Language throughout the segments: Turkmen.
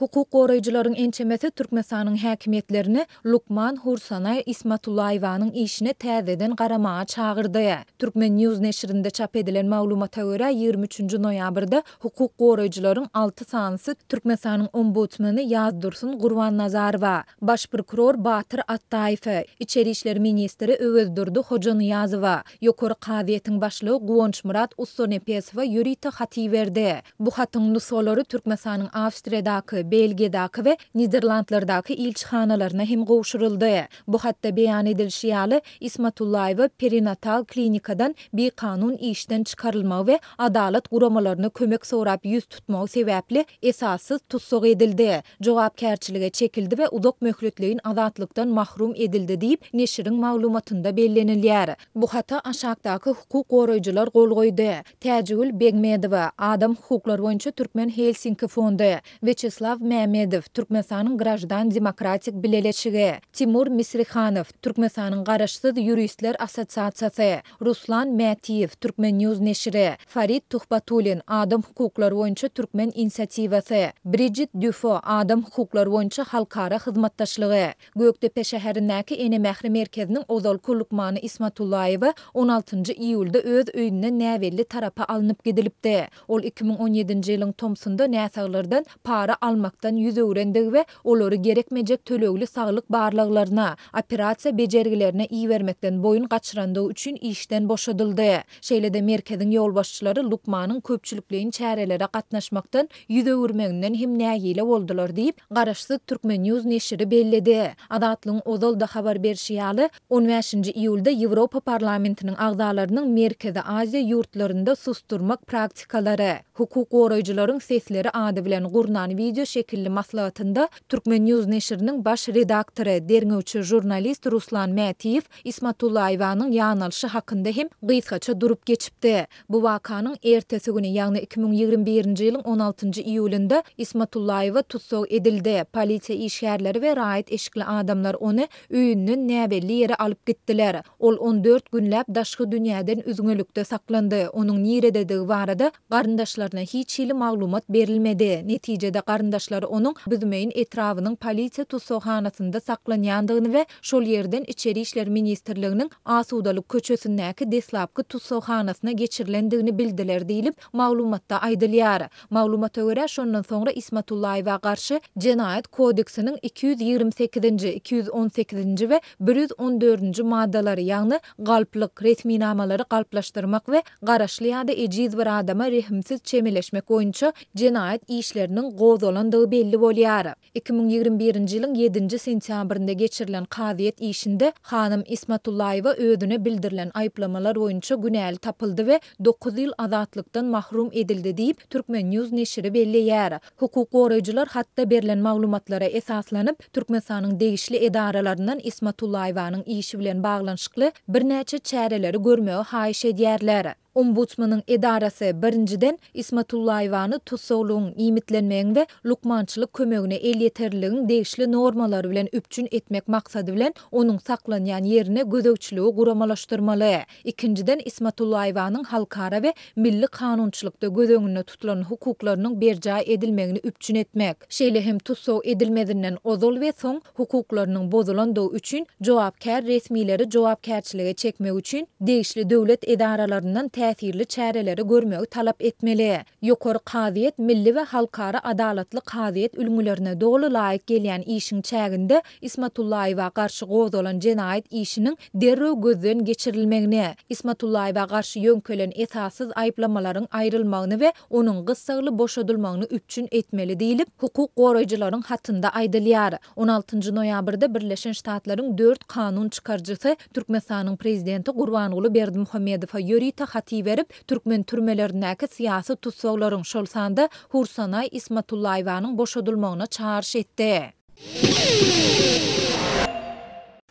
Hukuk goraýjylaryň ençemesi Türkmenistanyň häkimiýetlerini lukman Hursanaý Ismatullaýewanyň işine täzeden garamaga çagyrdy. Turkmen. News neşirinde çap edilen maglumata görä, 23-nji noýabrda hukuk goraýjylaryň alty sanysy Türkmenistanyň ombudsmeni Ýazdursun Gurbannazarowa, baş prokuror Batyr Atdaýewe, içeri işler ministri Öwezdurdy Hojanyýazowa, Ýokary kazyýetiň başlygy Guwançmyrat Ussanepesowa ýörite hat iberdi. Bu hatyň nusgalary Türkmenistanyň Awstriýadaky, Belgiýadaky we Niderlandlardaky ilçihanalaryna hem gowşuryldy. Bu hatda beýan edilişi ýaly, Ismatullaýewa perinatal klinikadan bikanun işden çykarylmagy we adalat guramalaryna kömek sorap ýüz tutmagy sebäpli esassyz tussag edildi, jogapkärçilige çekildi we uzak möhletleýin azatlykdan mahrum edildi diýip, neşiriň maglumatynda bellenilýär. Bu hata aşakdaky hukuk goraýjylar gol goýdy, Täjigül Begmedowa, Adam hukuklary boýunça Türkmen Helsinki fondy, Weçeslaw Mämmedow, Türkmenistanyň Graždan demokratik bileleşigi, Timur Misrihanow, Türkmenistanyň Garaşsyz ýuristler assosiasiýasy, Ruslan Mätiýew, Turkmen. News neşiri, Farid Tuhbatullin, Adam hukuklary boýunça Türkmen inisiatiwasy, Brijit Dýufo, Adam hukuklary boýunça halkara hyzmatdaşlygy. Gökdepe şäherindäki Ene mähri merkeziniň ozalky lukmany Ismatullaýewa on altynjy iýulda öz öýünden näbelli tarapa alnyp gidilipdi. Ol 2017-nji ýylyň tomsunda näsaglardan para almakdan ýüz öwrendigi we olary gerekmejek tölegli saglyk barlaglaryna, operasiýa bejergilerine ibermekden boýun gaçyrandygy üçin işden boşadyldy. Şeýle-de merkeziň ýolbaşçylary lukmanyň köpçülikleýin çärelere gatnaşmakdan ýüz öwürmeginden hem nägile boldular diýip, Garaşsyz Turkmen. News neşiri belledi. Azatlygyň ozal-da habar berşi ýaly, on bäşinji iýulda Ýewropa Parlamentiniň agzalarynyň Merkezi Aziýa ýurtlarynda susdurmak praktikalary, hukuk goraýjylaryň sesleri ady bilen gurnan wideo şekilli maslahatynda Turkmen. News neşiriniň baş redaktory, derňewçi žurnalist Ruslan Mätiýew Ismatullaýewanyň ýanalyşy hakynda hem gysgaça durup geçipdi. Bu wakanyň ertesi güni, ýagny 2021-nji ýylyň on altynjy iýulynda Ismatullaýewa tussag edildi. Polisiýa işgärleri we raýat eşikli adamlar ony öýünden näbelli ýere alyp gitdiler. Ol on dört günläp daşky dünýäden üzňelikde saklandy. Onuň nirededigi barada garyndaşlaryna hiç hili maglumat berilmedi. Netijede garyndaşlary onuň Büzmeýin etrabynyň polisiýa tussaghanasynda saklanýandygyny we şol ýerden Içeri işler ministrliginiň Asudalyk köçesindäki deslapky tussaghanasyna geçirilendigini bildiler diýlip, maglumatda aýdylýar. Maglumata görä, şondan soňra Ismatullaýewa garşy Jenaýat kodeksiniň 228-nji, 218-nji we 114-nji maddalary, ýagny galplyk, resminamalary galplaşdyrmak we garaşly ýa-da ejiz bir adama rehimsiz çemeleşmek boýunça jenaýat işleriniň gozgalandygy belli bolýar. 2021-nji ýylyň ýedinji sentýabrynda geçirilen kazyýet işinde hanym Ismatullaýewa özüne bildirilen aýyplamalar boýunça günäli tapyldy we dokuz ýyl azatlykdan mahrum edildi diýip, Turkmen. News neşiri belleýär. Hukuk goraýjylar hatda berlen maglumatlara esaslanyp, Türkmenistanyň degişli edaralaryndan Ismatullaýewanyň işi bilen baglanyşykly birnäçe çäreleri görmegi haýyş edýärler. Ombudsmanyň edarasy, birinjiden, Ismatullaýewany tussaglygyň, iýmitlenmegiň we lukmançylyk kömegine elýeterliligiň degişli normalary bilen üpjün etmek maksady bilen onuň saklanýan ýerine gözegçiligi guramalaşdyrmaly. Ikinjiden, Ismatullaýewanyň halkara we milli kanunçylykda göz öňünde tutulan hukuklarynyň berjaý edilmegini üpjün etmek, şeýle hem tussag edilmezinden ozal we soň hukuklarynyň bozulandygy üçin jogapkär resmileri jogapkärçilige çekmek üçin degişli döwlet edaralaryndan täsirli çäreleri görmegi talap etmeli. Ýokary kazyýet milli we halkara adalatly kazyýet ülňülerine doly laýyk gelýän işiň çäginde Ismatullaýewa garşy gozgalan jenaýat işiniň derrew gözden geçirilmegini, Ismatullaýewa garşy ýöňkelen esassyz aýyplamalaryň aýrylmagyny we onuň gyssagly boşadylmagyny üpjün etmeli diýlip, hukuk goraýjylaryň hatynda aýdylýar. On altynjy noýabrda Birleşen Ştatlaryň dört kanun çykaryjysy Türkmenistanyň prezidenti Gurbanguly Berdimuhamedowa ýörite hat iberip, türkmen türmelerindäki syýasy tussaglaryň, şol sanda Hursanaý Ismatullaýewanyň boşadylmagyna çagyryş etdi.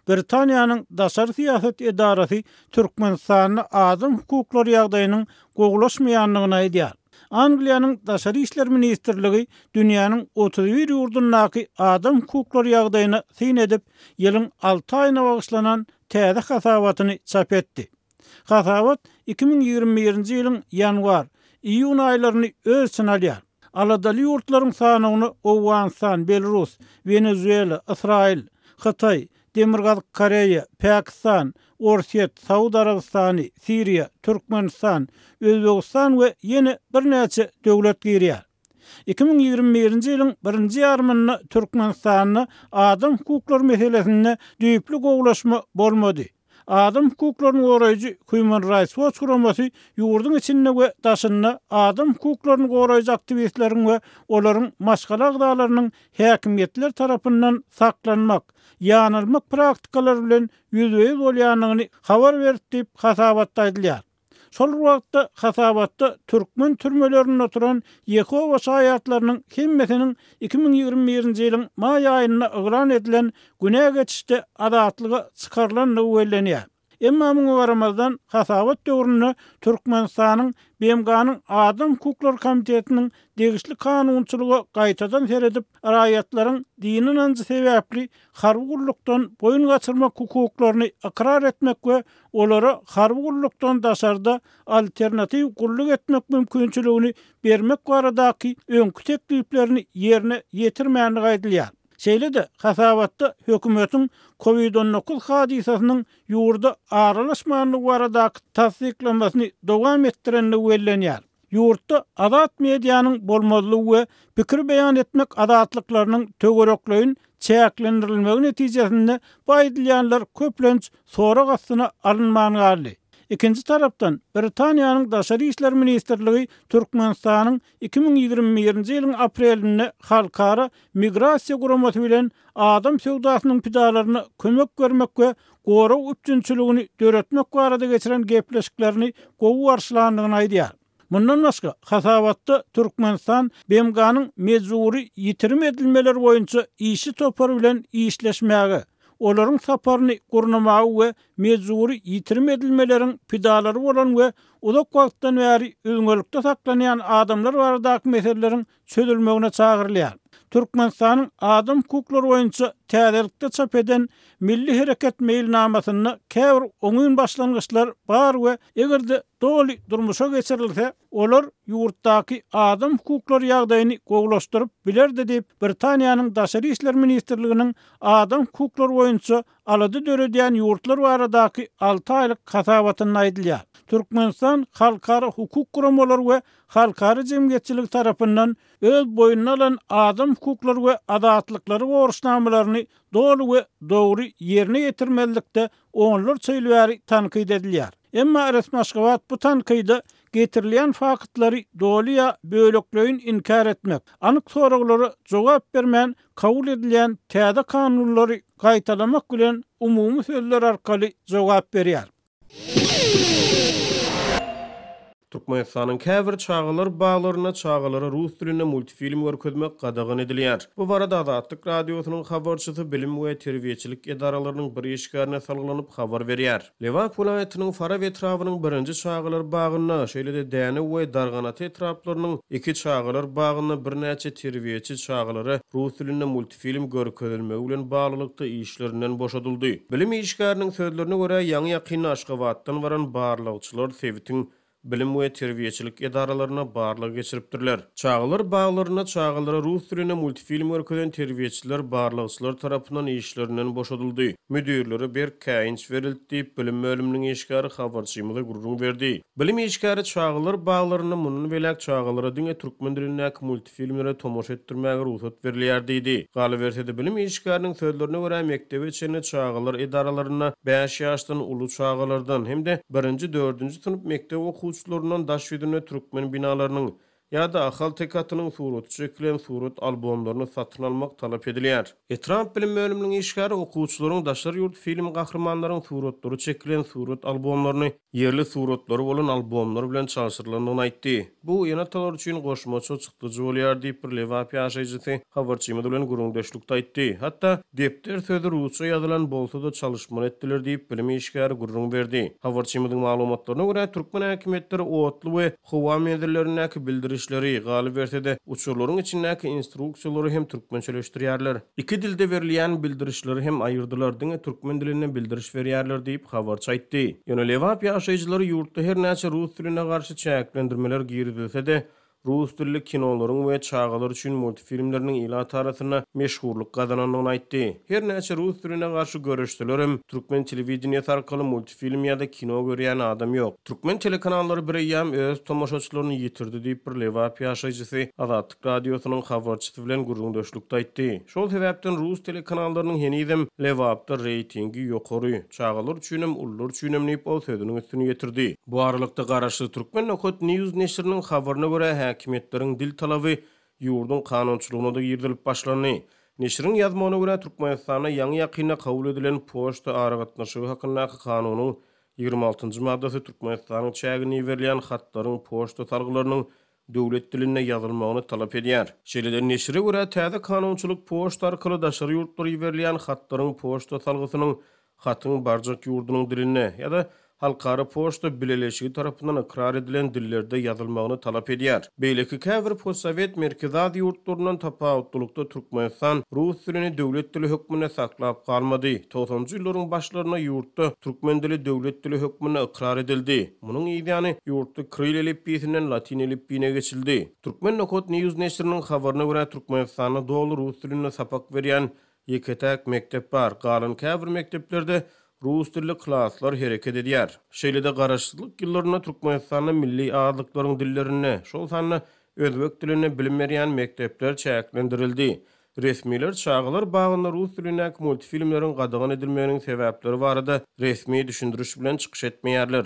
Britaniýanyň daşary syýasat edarasy Türkmenistanda adam hukuklary ýagdaýynyň gowulaşmaýandygyny aýdýar. Angliýanyň Daşary işler ministrligi dünýäniň 31 ýurdundaky adam hukuklary ýagdaýyna syn edip, ýylyň alty aýyna bagyşlanan täze hasabatyny çap etdi. Hasabat 2021-nji ýylyň ýanwar, iýun aýlaryny öz içine alýar. Aladaly ýurtlaryň sanawyna Owganystan, Belarus, Wenezuela, Ysraýyl, Hytaý, Demirgazyk Koreýa, Pakistan, Orsýet, Saud Arabystany, Siriýa, Türkmenistan, Özbegistan we ýene birnäçe döwlet girýär. 2021-nji ýylyň birinji ýarymynda Türkmenistanda adam hukuklary meselesinde düýpli gowulaşma bolmady. Adam hukuklaryny goraýjy Human Rights Watch guramasy ýurduň içinde we daşynda adam hukuklaryny goraýjy aktiwistleriň we olaryň maşgala agzalarynyň häkimiýetler tarapyndan saklanmak, ýanalmak praktikalary bilen ýüzbe-ýüz bolýandygyny habar berdi diýip, hasabatda aýdylýar. Şol bir wagtda, hasabatda türkmen türmelerinde oturan Ýehowa şaýatlarynyň hemmesiniň 2021-nji ýylyň maý aýynda yglan edilen günä geçişde azatlyga çykarylandygy bellenýär. Emma muňa garamazdan, hasabat döwründe Türkmenistanyň BMG-niň Adam hukuklary komitetiniň degişli kanunçylyga gaýtadan seredip, raýatlaryň dini ynanjy sebäpli harby gullukdan boýun gaçyrmak hukuklaryny ykrar etmek we olara harby gullukdan daşarda alternatiw gulluk etmek mümkinçiligini bermek baradaky öňki tekliplerini ýerine ýetirmändigi aýdylýar. Şeýle-de, hasabatda hökümetiň Covid 19 hadysasynyň ýurda aralaşmandygy baradaky tassyklamasyny dowam etdirendigi bellenýär. Ýurtda azat medianyň bolmazlygy we pikir beýan etmek azatlyklarynyň töwerekleýin çäklendirilmegi netijesinde bu aýdylýanlar köplenç sorag astyna alynman galdy. Ikinji tarapdan, Britaniýanyň Daşary işler ministrligi Türkmenistanyň 2021-nji ýylyň aprelinde Halkara migrasiýa guramasy bilen adam söwdasynyň pidalaryna kömek bermek we gorag üpjünçiligini döretmek barada geçiren gepleşiklerini gowy garşylandygyny aýdýar. Mundan başga, hasabatda Türkmenistan BMG-niň mejbury ýitirim edilmeler boýunça işçi topary bilen işleşmäge, olaryň saparyny gurnamaga we mejbury ýitirim edilmeleriň pidalary bolan we uzak wagtdan bäri üzňelikde saklanýan adamlar baradaky meseleleriň çözülmegine çagyrylýar. Türkmenistanyň adam hukuklary boýunça täzelikde çap eden Milli hereket meýilnamasynda käbir oňyn başlangyçlar bar we eger-de doly durmuşa geçirilse, olar ýurtdaky adam hukuklary ýagdaýyny gowulaşdyryp bilerdi diýip, Britaniýanyň Daşary işler ministrliginiň adam hukuklary boýunça alada döredýän ýurtlar baradaky alty aýlyk hasabatynda aýdylýar. Türkmenistan halkara hukuk guramalary we halkara jemgyýetçiligi tarapyndan öz boýnuna alan adam hukuklary we azatlyklary borçnamalaryny doly we dogry ýerine ýetirmezlikde onlarça ýyl bäri tankyt edilýär. Emma resmi Aşgabat bu tankyda getirilýän faktlary doly ýa bölekleýin inkär etmek, anyk soraglara jogap bermän kabul edilýän täze kanunlary gaýtalamak bilen umumy sözler arkaly jogap berýär. Türkmenistanyň käbir çagalar baglarynda çagalara rus dilinde multfilm görkezmek gadagan edilýär. Bu barada Azatlyk Radiosynyň habarçysy bilim we terbiýeçilik edaralarynyň bir işgärine salgylanyp habar berýär. Lebap welaýatynyň Farap etrabynyň birinji çagalar bagynda, şeýle-de Dänew we Darganata etraplarynyň iki çagalar bagynda birnäçe terbiýeçi çagalara rus dilinde multfilm görkezilmegi bilen baglylykda işlerinden boşadyldy. Bilim işgäriniň sözlerine görä, ýaňy-ýakynda Aşgabatdan baran barlagçylar sebitiň bilim we terbiýeçilik edaralaryna barlag geçiripdirler. Çagalar baglarynda çagalara rus dilinde multfilm görkezen terbiýeçiler barlagçylar tarapyndan işlerinden boşadyldy. Müdirlere berk käýinç berildi diýip, bilim bölüminiň işgäri habarçymyza gürrüň berdi. Bilim işgäri çagalar baglarynda mundan beýläk çagalara diňe türkmen dilindäki multfilmlere tomaşa etdirmäge rugsat berilýär diýdi. Galyberse-de, bilim işgäriniň sözlerine görä, mekdebe çenli çagalar edaralarynda bäş ýaşdan uly çagalardan hem-de birinji, dördünji synp mekdep okuwçylaryndan daş ýüzünde türkmen binalarynyň ýa-da ahalteke atynyň suraty çekilen surat albomlaryny satyn almak talap edilýär. Etrap bilim bölüminiň işgäri okuwçylaryň daşary ýurt film gahrymanlaryň suratlary çekilen surat albomlaryny ýerli suratlary bolan albomlar bilen çalşyrylandygyny aýtdy. Bu ene-atalar üçin goşmaça çykdajy bolýar diýip, bir lebap ýaşaýjysy habarçymyz bilen gürrüňdeşlikde aýtdy. Hatda depder sözi rusça ýazylan bolsa-da çalyşmaly etdiler diýip, bilim işgäri gürrüň berdi. Habarçymyzyň maglumatlaryna görä, türkmen häkimiýetleri otly we howa menzillerindäki bildirişleri, galyberse-de, uçarlaryň içindäki instruksiýalary hem türkmençeleşdirýärler. Iki dilde berilýän bildirişleri hem aýyrdylar, diňe türkmen dilinde bildiriş berýärler diýip, habarçy aýtdy. Ýöne lebap ýaşaýjylary ýurtda her näçe rus diline garşy çäklendirmeler girizilse-de, rus dilli kinolaryň we çagalar üçin multfilmleriniň ilat arasynda meşhurlyk gazanandygyny aýtdy. Her näçe rus diline garşy göreşselerem, türkmen telewideniýesi arkaly multfilm ýa-da kino görýän adam ýok. Türkmen telekanallary bireýýäm öz tomaşaçylaryny ýitirdi diýip, bir lebap ýaşaýjysy Azatlyk Radiosynyň habarçysy bilen gürrüňdeşlikde aýtdy. Şol sebäpden rus telekanallarynyň henizem Lebapda reýtingi ýokary. Çagalar üçinem, ulular üçinem diýip, ol sözüniň üstüni ýetirdi. Bu aralykda, garaşsyz Turkmen nokat News neşiriniň habaryna görä, häkimiýetleriň dil talaby ýurduň kanunçylygyna-da girizilip başlandy. Neşiriň ýazmagyna görä, Türkmenistanda ýaňy-ýakynda kabul edilen Poçta aragatnaşygy hakyndaky kanunyň 26 njy maddasy Türkmenistanyň çägine iberilýän hatlaryň poçta salgylarynyň döwlet dilinde ýazylmagyny talap edýär. Şeýle-de, neşire görä, täze kanunçylyk poçta arkaly daşary ýurtlara iberilýän hatlaryň poçta salgysynyň hatyň barjak ýurdunyň dilinde ýa-da Halkara poçta bileleşigi tarapyndan ykrar edilen dillerde ýazylmagyny talap edýär. Beýleki käbir postsowet Merkezi Aziýa ýurtlaryndan tapawutlylykda Türkmenistan rus dilini döwlet dili hökmünde saklap galmady. Togsanjy ýyllaryň başlarynda ýurtda türkmen dili döwlet dili hökmünde ykrar edildi. Munuň yzýany ýurtda kril elipbiýsinden latyn elipbiýine geçildi. Turkmen nokat news neşiriniň habaryna görä, Türkmenistanda doly rus dilinde sapak berýän ýeke-täk mekdep bar, galan käbir mekdeplerde rus dilli klaslar hereket edýär. Şeýle-de garaşsyzlyk ýyllarynda Türkmenistanda milli azlyklaryň dillerinde, şol sanda özbek dilinde bilim berýän mekdepler çäklendirildi. Resmiler çagalar bagynda rus dilindäki multfilmleriň gadagan edilmeginiň sebäpleri barada resmi düşündiriş bilen çykyş etmeýärler.